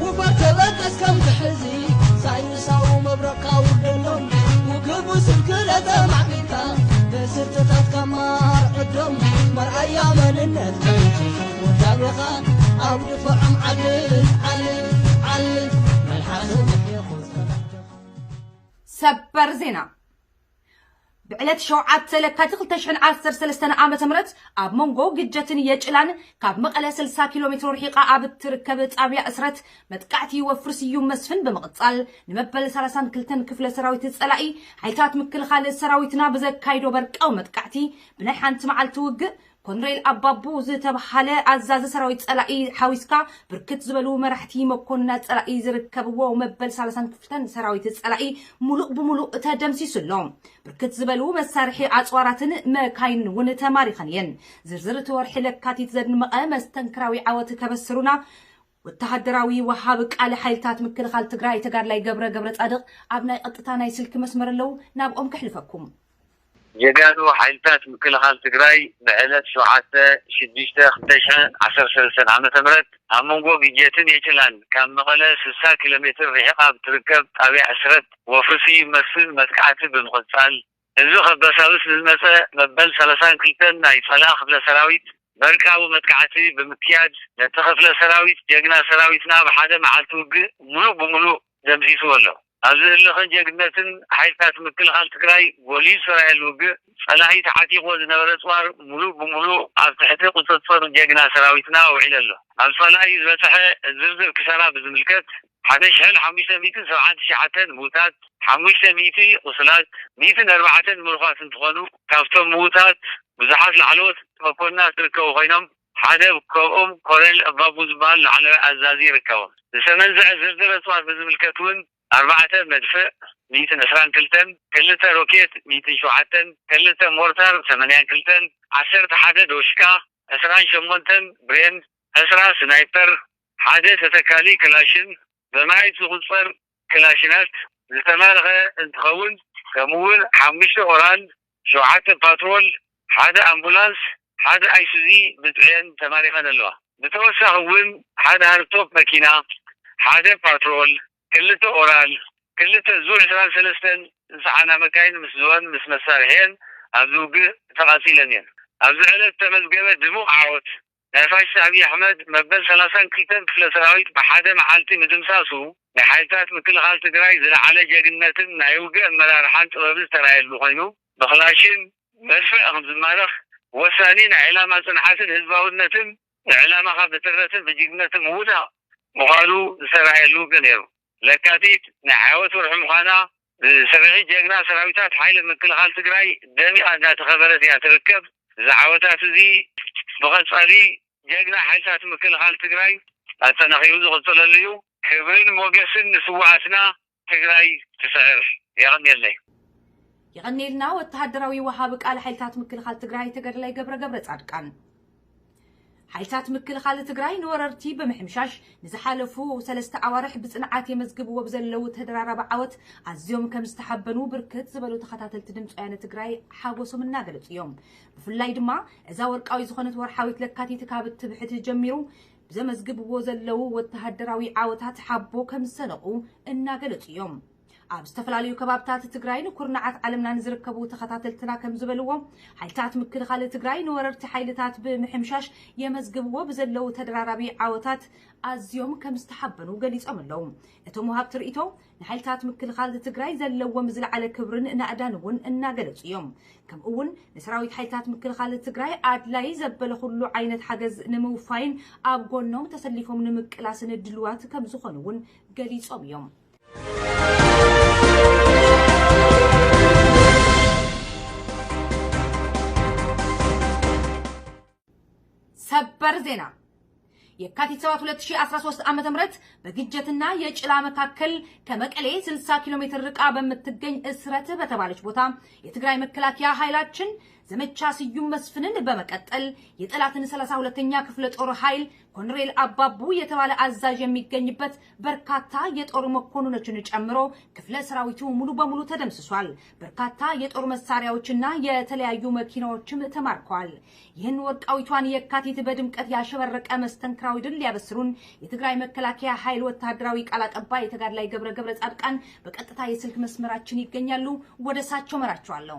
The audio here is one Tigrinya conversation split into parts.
ውፈር ተበገስ ከም ትሕዚ ሳይንሳዊ መብረቕካ ውርደሎም። ውግቡ ስልክለ ተማዕቢልካ ብስርትታት ከማር ዕዶም። መርኣያ መንነት ወዳቤኻ ኣብ ድፍዖም ዓልል ዓልል ዓልል። መልሓስ ምሕየኹ ዝፈላሕተኻ። ሰበር ዜና። ብዕለት ሸውዓተ ለካቲት ክልተ ሽሕን ዓሰርተ ሰለስተን ዓመተ ምህረት ኣብ መንጎ ግጀትን የጭላን ካብ መቐለ ስልሳ ኪሎ ሜትሮ ርሒቓ ኣብ እትርከብ ጣብያ እስረት መጥቃዕቲ ወፍሪ ስዩም መስፍን ብምቕጻል ንመበል ሰላሳን ክልተን ክፍለ ሰራዊት ጸላኢ ሓይልታት ምክልኻል ሰራዊትና ብዘካይዶ በርቃዊ መጥቃዕቲ ብናይ ሓንቲ መዓልቲ ውግእ ኮንሬል ኣባቡ ዝተብሃለ ኣዛዚ ሰራዊት ጸላኢ ሓዊስካ ብርክት ዝበሉ መራሕቲ መኮንናት ጸላኢ ዝርከብዎ መበል ሰላሳን ክልተን ሰራዊት ጸላኢ ሙሉእ ብሙሉእ ተደምሲሱ ኣሎ። ብርክት ዝበሉ መሳርሒ ኣጽዋራትን መካይንን እውን ተማሪኸን እየን። ዝርዝር እቲ ወርሒ ለካቲት ዘድመቐ መስተንክራዊ ዓወት ከበስሩና ወተሃደራዊ ወሃቢ ቃል ሓይልታት ምክልኻል ትግራይ ተጋድላይ ገብረ ገብረ ጻድቕ ኣብ ናይ ቀጥታ ናይ ስልኪ መስመር ኣለዉ፣ ናብኦም ከሕልፈኩም። ጀጋኑ ሓይልታት ምክልኻል ትግራይ ብዕለት ሸውዓተ ሽዱሽተ ክልተ ሽሕን ዓሰርተ ሰለስተን ዓመተ ምህረት ኣብ መንጎ ግጀትን የጭላን ካብ መቐለ ስሳ ኪሎ ሜትር ርሒቓ ኣብ ትርከብ ጣብያ ዕስረት ወፍሪ ስዩም መስፍን መጥቃዕቲ ብምቕጻል ህዝቢ ከበሳብስ ንዝመጸ መበል ሰላሳን ክልተን ናይ ጸላኢ ክፍለ ሰራዊት በርቃዊ መጥቃዕቲ ብምክያድ ነቲ ክፍለ ሰራዊት ጀግና ሰራዊትና ብሓደ መዓልቲ ውግእ ሙሉእ ብሙሉእ ደምሲስዎ ኣሎ። ኣብዚ ህልኽን ጀግንነትን ሓይልታት ምክልኻል ትግራይ ጎሊሁ ዝተራእየሉ ውግእ ጸላኢ ተዓጢቕዎ ዝነበረ ኣጽዋር ሙሉእ ብሙሉእ ኣብ ትሕቲ ቁጽጽር ጀግና ሰራዊትና ውዒሉ ኣሎ። ኣብ ጸላኢ ዝበጽሐ ዝርዝር ክሳራ ብዝምልከት ሓደ ሽሕን ሓሙሽተ ሚእትን ሰብዓን ትሽዓተን ምዉታት፣ ሓሙሽተ ሚእቲ ቁስላት፣ ሚእትን ኣርባዕተን ምሩኻት እንትኾኑ ካብቶም ምዉታት ብዙሓት ላዕለዎት መኮንናት ዝርከቡ ኮይኖም ሓደ ካብኦም ኮረል እባቡ ዝበሃል ላዕለዋይ ኣዛዚ ይርከቦም። ዝተመንዘዐ ዝርዝር ኣፅዋር ብዝምልከት እውን ኣርባዕተ መድፍዕ ሚእትን ዕስራን ክልተን፣ ክልተ ሮኬት ሚእትን ሸውዓተን፣ ክልተ ሞርታር ሰማንያን ክልተን፣ ዓሰርተ ሓደ ዶሽካ፣ ዕስራን ሸሞንተን ብሬን፣ ዕስራ ስናይፐር፣ ሓደ ተተካሊ ክላሽን ብማየት ዝቑጸር ክላሽናት ዝተማረኸ እንትኸውን ከምኡውን ሓሙሽተ ኦራል፣ ሸውዓተ ፓትሮል፣ ሓደ ኣምቡላንስ፣ ሓደ ኣይሱዚ ብዝዕየን ተማሪኸን ኣለዋ። ብተወሳኺ እውን ሓደ ሃርድቶፕ መኪና፣ ሓደ ፓትሮል፣ ክልተ ኦራል፣ ክልተ ዙ ዕስራን ሰለስተን ዝፀዓና መካይን ምስ ዝወን ምስ መሳርሒአን ኣብዚ ውግእ ተቓፂለን እየን። ኣብዚ ዕለት ዝተመዝገበ ድሙቕ ዓወት ናይ ፋሽስት ኣብይ ኣሕመድ መበል ሰላሳን ክልተን ክፍለ ሰራዊት ብሓደ መዓልቲ ምድምሳሱ ናይ ሓይልታት ምክልኻል ትግራይ ዝለዓለ ጀግንነትን ናይ ውግእ ኣመራርሓን ጥበብን ዝተራየሉ ኮይኑ ብክላሽን መድፍዕ ከም ዝማረኽ ወሳኒ ናይ ዕላማ ፅንዓትን ህዝባውነትን ንዕላማኻ ብትረትን ብጅግንነትን ምውዳቕ ምዃኑ ዝተራየሉ ውግእ ነይሩ። ለካቲት ናይ ዓወት ወርሒ ምዃና ብስርሒት ጀግና ሰራዊታት ሓይሊ ምክልኻል ትግራይ ደሚቓ እናተኸበረት እያ ትርከብ። እዚ ዓወታት እዚ ብቐፃሊ ጀግና ሓይልታት ምክልኻል ትግራይ ኣጠናኺሩ ዝቕፅለሉ እዩ። ክብርን ሞገስን ንስውኣትና ትግራይ ትስዕር። የቐንየለይ። የቐንየልና ወተሃደራዊ ወሃቢ ቃል ሓይልታት ምክልኻል ትግራይ ተጋዳላይ ገብረ ገብረ ጻድቃን። ሓይልታት ምክልኻል ትግራይ ንወረርቲ ብምሕምሻሽ ንዝሓለፉ ሰለስተ ኣዋርሕ ብፅንዓት የመዝግብዎ ብዘለዉ ተደራራቢ ዓወት ኣዝዮም ከም ዝተሓበኑ ብርክት ዝበሉ ተኸታተልቲ ድምፂ ወያነ ትግራይ ሓጎሶም እናገለፁ እዮም። ብፍላይ ድማ እዛ ወርቃዊ ዝኾነት ወርሓዊት ለካቲት ካብ እትብሕት ጀሚሩ ብዘመዝግብዎ ዘለዉ ወተሃደራዊ ዓወታት ሓቦ ከም ዝሰነቑ እናገለፁ እዮም። ኣብ ዝተፈላለዩ ከባብታት ትግራይን ኩርናዓት ዓለምና ንዝርከቡ ተኸታተልትና ከም ዝበልዎ ሓይልታት ምክልኻል ትግራይ ንወረርቲ ሓይልታት ብምሕምሻሽ የመዝግብዎ ብዘለዉ ተደራራቢ ዓወታት ኣዝዮም ከም ዝተሓበኑ ገሊፆም ኣለዉ። እቶም ወሃብቲ ርእይቶ ንሓይልታት ምክልኻል ትግራይ ዘለዎም ዝለዓለ ክብርን ናእዳን እውን እናገለፁ እዮም። ከምኡ እውን ንሰራዊት ሓይልታት ምክልኻል ትግራይ ኣድላይ ዘበለ ኩሉ ዓይነት ሓገዝ ንምውፋይን ኣብ ጎኖም ተሰሊፎም ንምቅላስን ድልዋት ከም ዝኾኑ እውን ገሊፆም እዮም። ሰበር ዜና። የካቲት ሰባት ሁለት ሺህ አስራ ሶስት ዓመተ ምህረት በግጀትና የጭላ መካከል ከመቀሌ ስልሳ ኪሎ ሜትር ርቃ በምትገኝ እስረት በተባለች ቦታ የትግራይ መከላከያ ኃይላችን ዘመቻ ስዩም መስፍንን በመቀጠል የጠላትን ሠላሳ ሁለተኛ ክፍለ ጦር ኃይል ኮሎኔል አባቡ የተባለ አዛዥ የሚገኝበት በርካታ የጦር መኮንኖችን ጨምሮ ክፍለ ሰራዊቱ ሙሉ በሙሉ ተደምስሷል። በርካታ የጦር መሳሪያዎችና የተለያዩ መኪናዎችም ተማርከዋል። ይህን ወርቃዊቷን የካቲት በድምቀት ያሸበረቀ መስተንክራዊ ድል ሊያበስሩን የትግራይ መከላከያ ኃይል ወታደራዊ ቃል አቀባይ የተጋድላይ ገብረ ገብረ ጻድቃን በቀጥታ የስልክ መስመራችን ይገኛሉ። ወደ እሳቸው መራቸዋለሁ።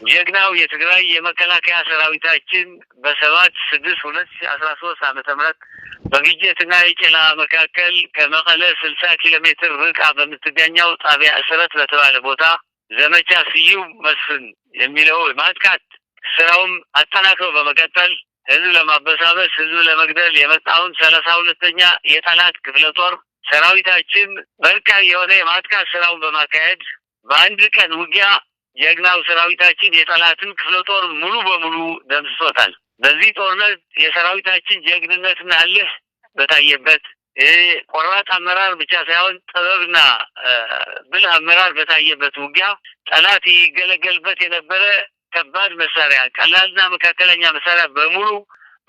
ጀግናው የትግራይ የመከላከያ ሰራዊታችን በሰባት ስድስት ሁለት ሺህ አስራ ሶስት ዓመተ ምህረት በግጀትና የጨላ መካከል ከመቀለ ስልሳ ኪሎ ሜትር ርቃ በምትገኘው ጣቢያ እስረት በተባለ ቦታ ዘመቻ ስዩም መስፍን የሚለው ማጥቃት ስራውን አጠናክሮ በመቀጠል ህዝብ ለማበሳበስ፣ ህዝብ ለመግደል የመጣውን ሠላሳ ሁለተኛ የጠላት ክፍለ ጦር ሰራዊታችን በርካይ የሆነ የማጥቃት ስራውን በማካሄድ በአንድ ቀን ውጊያ ጀግናው ሰራዊታችን የጠላትን ክፍለ ጦር ሙሉ በሙሉ ደምስሶታል። በዚህ ጦርነት የሰራዊታችን ጀግንነትና እልህ በታየበት፣ ቆራጥ አመራር ብቻ ሳይሆን ጥበብና ብልህ አመራር በታየበት ውጊያ ጠላት ይገለገልበት የነበረ ከባድ መሳሪያ፣ ቀላልና መካከለኛ መሳሪያ በሙሉ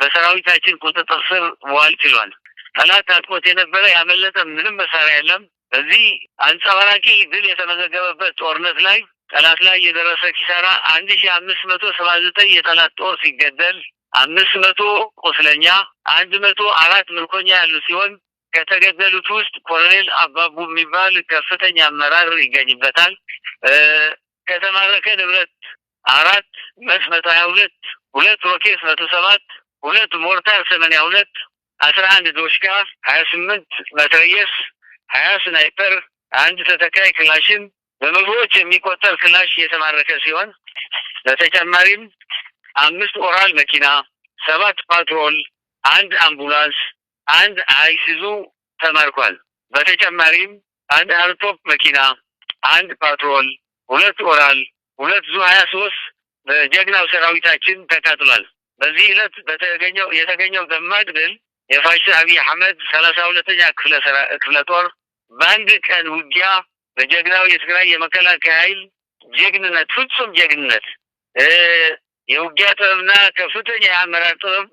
በሰራዊታችን ቁጥጥር ስር መዋል ችሏል። ጠላት ታጥቆት የነበረ ያመለጠ ምንም መሳሪያ የለም። በዚህ አንጸባራቂ ድል የተመዘገበበት ጦርነት ላይ ጠላት ላይ የደረሰ ኪሳራ አንድ ሺህ አምስት መቶ ሰባ ዘጠኝ የጠላት ጦር ሲገደል፣ አምስት መቶ ቁስለኛ፣ አንድ መቶ አራት ምርኮኛ ያሉ ሲሆን፣ ከተገደሉት ውስጥ ኮሎኔል አባቡ የሚባል ከፍተኛ አመራር ይገኝበታል። ከተማረከ ንብረት አራት መድፍ መቶ ሃያ ሁለት፣ ሁለት ሮኬት መቶ ሰባት፣ ሁለት ሞርታር ሰማንያ ሁለት፣ አስራ አንድ ዶሽካ፣ ሃያ ስምንት መትረየስ፣ ሃያ ስናይፐር፣ አንድ ተተካይ ክላሽን በመቶዎች የሚቆጠር ክላሽ የተማረከ ሲሆን፣ በተጨማሪም አምስት ኦራል መኪና፣ ሰባት ፓትሮል፣ አንድ አምቡላንስ፣ አንድ አይሱዙ ተማርኳል። በተጨማሪም አንድ ሃርቶፕ መኪና፣ አንድ ፓትሮል፣ ሁለት ኦራል፣ ሁለት ዙ ሃያ ሶስት በጀግናው ሰራዊታችን ተቃጥሏል። በዚህ ዕለት በተገኘው የተገኘው ደማቅ ድል የፋሽስት አብይ አህመድ ሠላሳ ሁለተኛ ክፍለ ሰራ- ክፍለ ጦር በአንድ ቀን ውጊያ በጀግናው የትግራይ የመከላከያ ኃይል ጀግንነት፣ ፍጹም ጀግንነት፣ የውጊያ ጥበብና ከፍተኛ የአመራር ጥበብ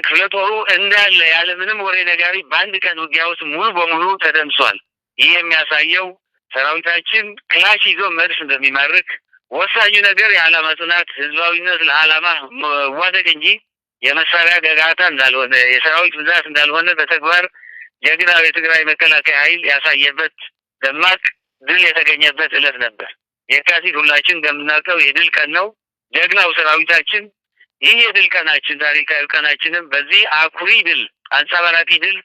ክፍለ ጦሩ እንዳለ ያለ ምንም ወሬ ነጋሪ በአንድ ቀን ውጊያ ውስጥ ሙሉ በሙሉ ተደምሷል። ይህ የሚያሳየው ሰራዊታችን ክላሽ ይዞ መድፍ እንደሚማርክ፣ ወሳኙ ነገር የዓላማ ጽናት፣ ህዝባዊነት፣ ለዓላማ መዋደቅ እንጂ የመሳሪያ ገጋታ እንዳልሆነ፣ የሰራዊት ብዛት እንዳልሆነ በተግባር ጀግናው የትግራይ መከላከያ ኃይል ያሳየበት ደማቅ ድል የተገኘበት ዕለት ነበር። የካቲት ሁላችን እንደምናውቀው የድል ቀን ነው። ጀግናው ሰራዊታችን ይህ የድል ቀናችን፣ ታሪካዊ ቀናችንም በዚህ አኩሪ ድል፣ አንጸባራቂ ድል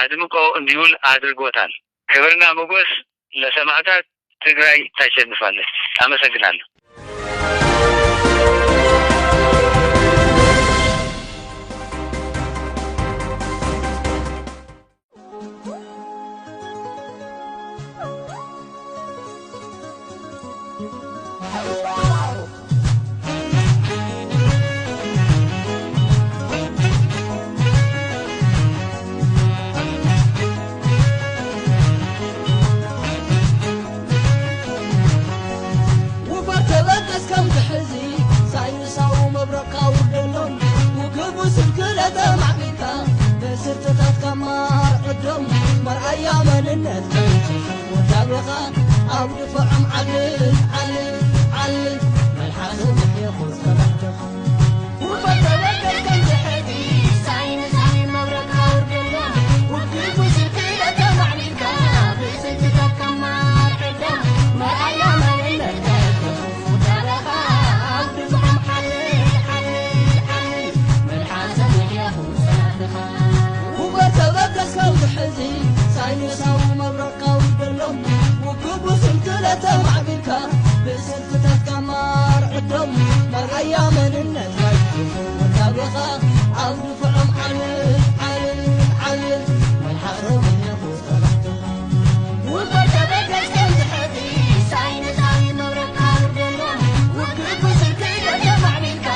አድምቆ እንዲውል አድርጎታል። ክብርና ሞገስ ለሰማዕታት። ትግራይ ታሸንፋለች። አመሰግናለሁ። ውፈር ተበገስ ከምዚ ሕዚ ሳይንሳዊ መብረቕካ ውርደሎም። ውግእ ብስንክለ ተማዕቢልካ ብስርትታትካ ማር ዕዶም። መርኣያ መንነትካ ወዳቤኻ ኣብ ድፍዖም ዓልል ዓልል ዓልል። መልሓሶም ይሕየኹ ጸላእትኻ። ውበር ተበገስ ከምዚ ሕዚ ሳይንሳዊ መብረቕካ ውርደሎም። ውግእ ብስንክለ ተማዕቢልካ ብስልትታትካ ማር ዕዶም። መርኣያ መንነት ናይ ወዳቤኻ ኣብ ድፍዖም ዓልል ዓልል ዓልል። መልሓሶም ይሕየኹ ጸላእትኻ። ውበር ተበገስ ከምዚ ሕዚ ሳይንሳዊ መብረቕካ ውርደሎም። ውግእ ብስንክለ ተማዕቢልካ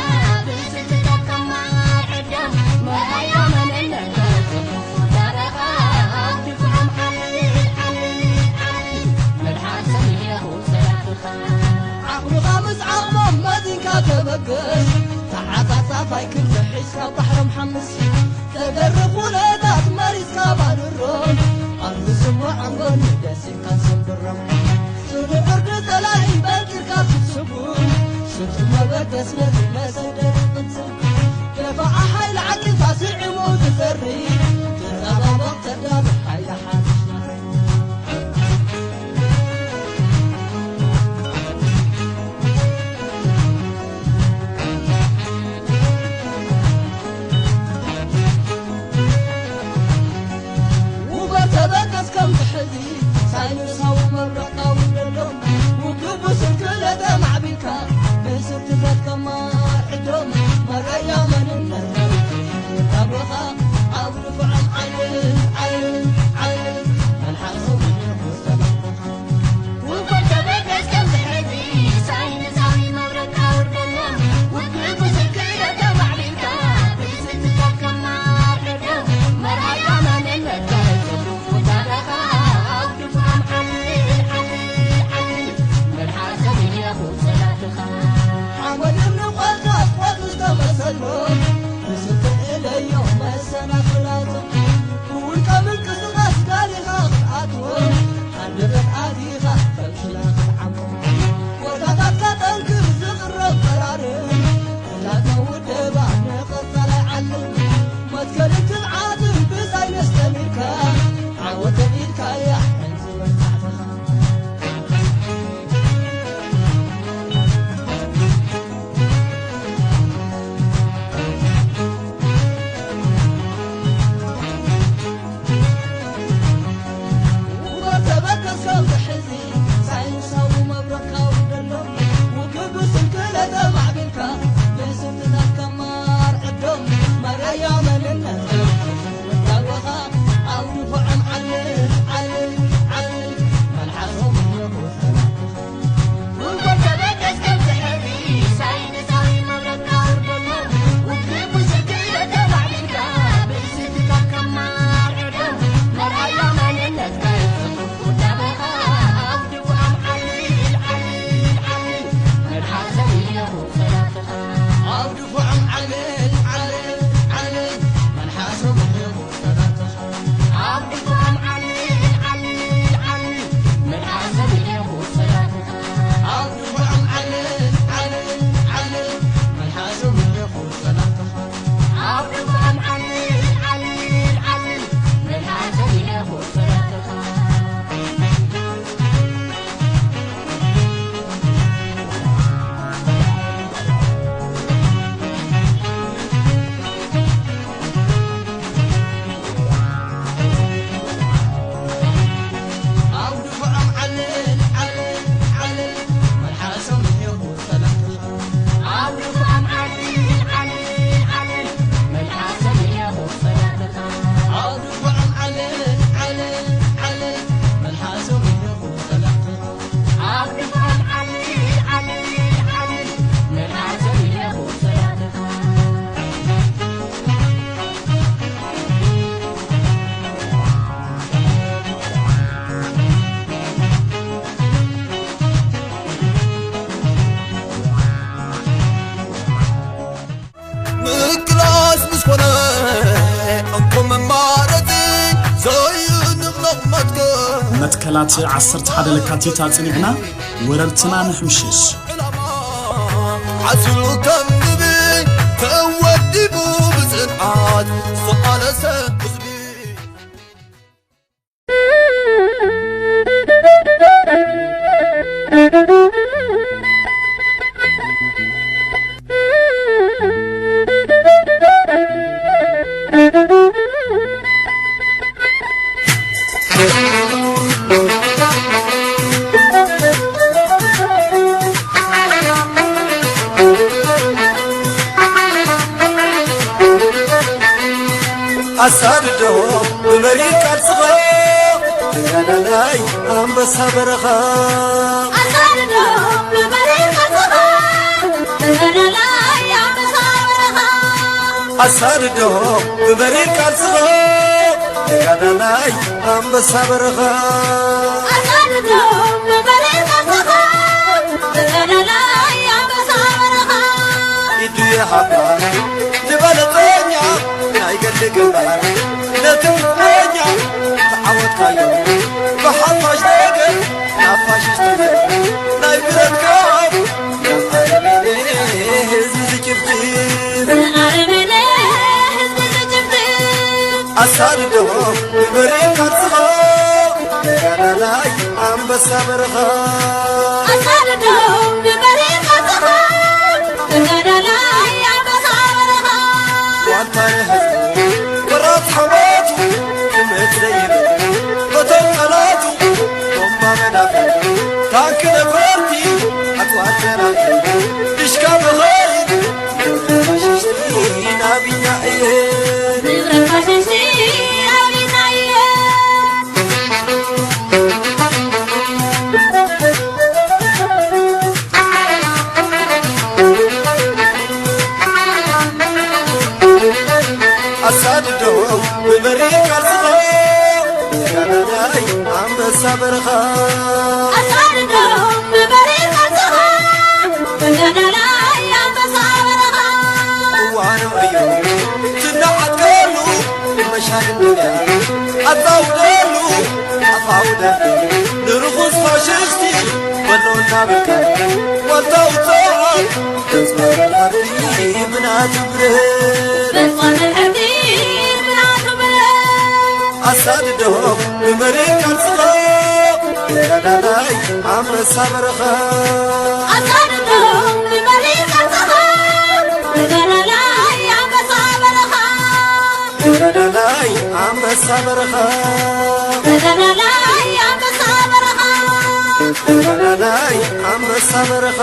ብስልትታትካ ማር ዕዶም። መርኣያ መንነት ናይ ምስ ዓቕሞም መዚንካ ተበገስ፣ ተዓጻጻፋይ ክንዲ ሒዝካ ባሕሮም ሓምስ። ተደርብ ኩነታት መሪጽካ ባድሮም፣ ኣብ ዝስምዖም ጎኒ ደሲኻ ሰንብሮም። ስሩዕ ዕርዲ ጸላኢ በንጢርካ ክትስጉም፣ ስጡም መበገስ ነቲ መሰደሪ ቅጽል። ደፋዓ ሓይሊ ዓቂልካ ስዒሙ ዝፈሪ፣ ተጣባበቕ ተዳሎ ሓይሊ ሓድሽ ናረይ። ውበር ተበገስ ከም ብሕዚ፣ ሳይንሳዊ መብረቕ ቃውም ደሎ፣ ውግእ ብስንክለ ተማዕቢልካ፣ ብስርትታት ከማር ዕዶም፣ መርኣያ መንነት ናብኻ፣ ኣብ ድፍዖም ዓልል፣ ዓልል፣ ዓልል፣ መልሓሶም ይኹን ሰላምታኻ። ውበር ተበገስ ከም ብሕዚ፣ ሳይንሳዊ መብረቕ ቃውም ደሎ፣ ውግእ ብስንክለ ተማዕቢልካ፣ ብስርትታት ከማር ዕዶም፣ መርኣያ መንነት ናብኻ፣ ኣብ ድፍዖም ዓልል፣ ዓልል፣ ዓልል፣ መልሓሶም ይኹን ሰላምታኻ። ሓመድ እምኒ ቆልካ ኣስቆት ዝተመሰሎ፣ ብስልቲ እለዮ መሰናኽላቶም። ብውልቀ ምንቅስቓስ ጋሊኻ ክትኣትዎም፣ ሃንደበት ኣቲኻ ከም ሽላ ክትዓምዎም። ቦታታትካ ጠንክር ዝቕረብ በራርን፣ ዕላማ ውደባ ንቐጻላይ ዓለም። መትከልን ትብዓትን ብሳይንስ ተሚርካ፣ ዓወት ተኺልካያ ሕንዚ መርታዕትኻ። ውበር ተበገስ ከም ብሕዚ፣ ሳይንሳዊ መብረቕ ቃውም ደሎ፣ ውግእ ብስንክለ ተማዕቢልካ፣ ብስርትታት ከማር ዕዶም፣ መርኣያ መንነት፣ ወዳበኻ፣ ኣብ ድፍዖም ዓልል፣ ዓልል፣ ዓልል፣ መልሓሶም ይኹን ሰላምታኻ። ምቅላስ ምስ ኮነ፣ እንኮ መማረፂ ዘይንቕነቕ መትከል። መትከላት ዓሰርተ ሓደ ለካቲት ኣጽኒዕና፣ ወረርትና ንሕምሽሽ። ዕላማ ዓሲሉ ከም ንቢ፣ ተወዲቡ ብጽንዓት ዝተቓለሰ ህዝቢ። ኣሳድዶ ብመሪር ቃልስኻ ተጋዳላይ ኣንበሳ በረኻ። ኣሳድዶ ብመሪር ቃልስኻ ተጋዳላይ ኣንበሳ በረኻ። ኣሳድዶ ብመሪር ቃልስኻ ተጋዳላይ ኣንበሳ በረኻ። ኣሳድዶ ብመሪር ቃልስኻ ተጋዳላይ ግንባር ነቲ ግፍዐኛ ተዓወትካዮ። ብሓፋሽ ነገር ናብ ፋሽስት ናይ ብረት ካብ ኣረመኔ ህዝቢ ዝጭፍጭፍ ኣረመኔ ህዝቢ ዝጭፍጭፍ ኣሳድዶ ንበሬን ካልስኻ ተጋዳላይ ኣንበሳ በረኻ ኣሳድዶ ንበሬን ካልስኻ ተጋዳላይ ኣንበሳ በረኻ ዋልታ ንህዝቡ ወራት ሓሞቱ ክምእት ዘይብል በቶም ቃላቱ ቦምባ መዳፍዕ ታንክ ነፈርቲ ኣጽዋር ተራፊ ድሽካ ብኸይድ ንብረት ፋሽስቲ ናቢና እየ ንብረት ፋሽስቲ ናቢና እየ ኣሳድዶ ብመሪር ቃልስኻ ተጋዳላይ ኣንበሳ በረኻ ኣሳድዶ ብመሪር ቃልስኻ ተጋዳላይ ኣንበሳ በረኻ እዋኑ እዩ ትናዓቀሉ መሻግንያ ኣታውደሉ ኣፋውደ ንርኹስ ፋሽስቲ በሎ እናበልካ ዋልታ ውፅዓት ተስፋ መልሓርቲ ብናቱ ብረት ተስፋ መልሓርቲ ብናቱ ብረት ኣሳድዶ ብመሪር ቃልስኻ ተጋዳላይ ኣንበሳ በረኻ ኣሳድዶ ብመሪር ቃልስኻ ተጋዳላይ ኣንበሳ በረኻ ተጋዳላይ ኣንበሳ በረኻ ተጋዳላይ ኣንበሳ በረኻ ተጋዳላይ ኣንበሳ በረኻ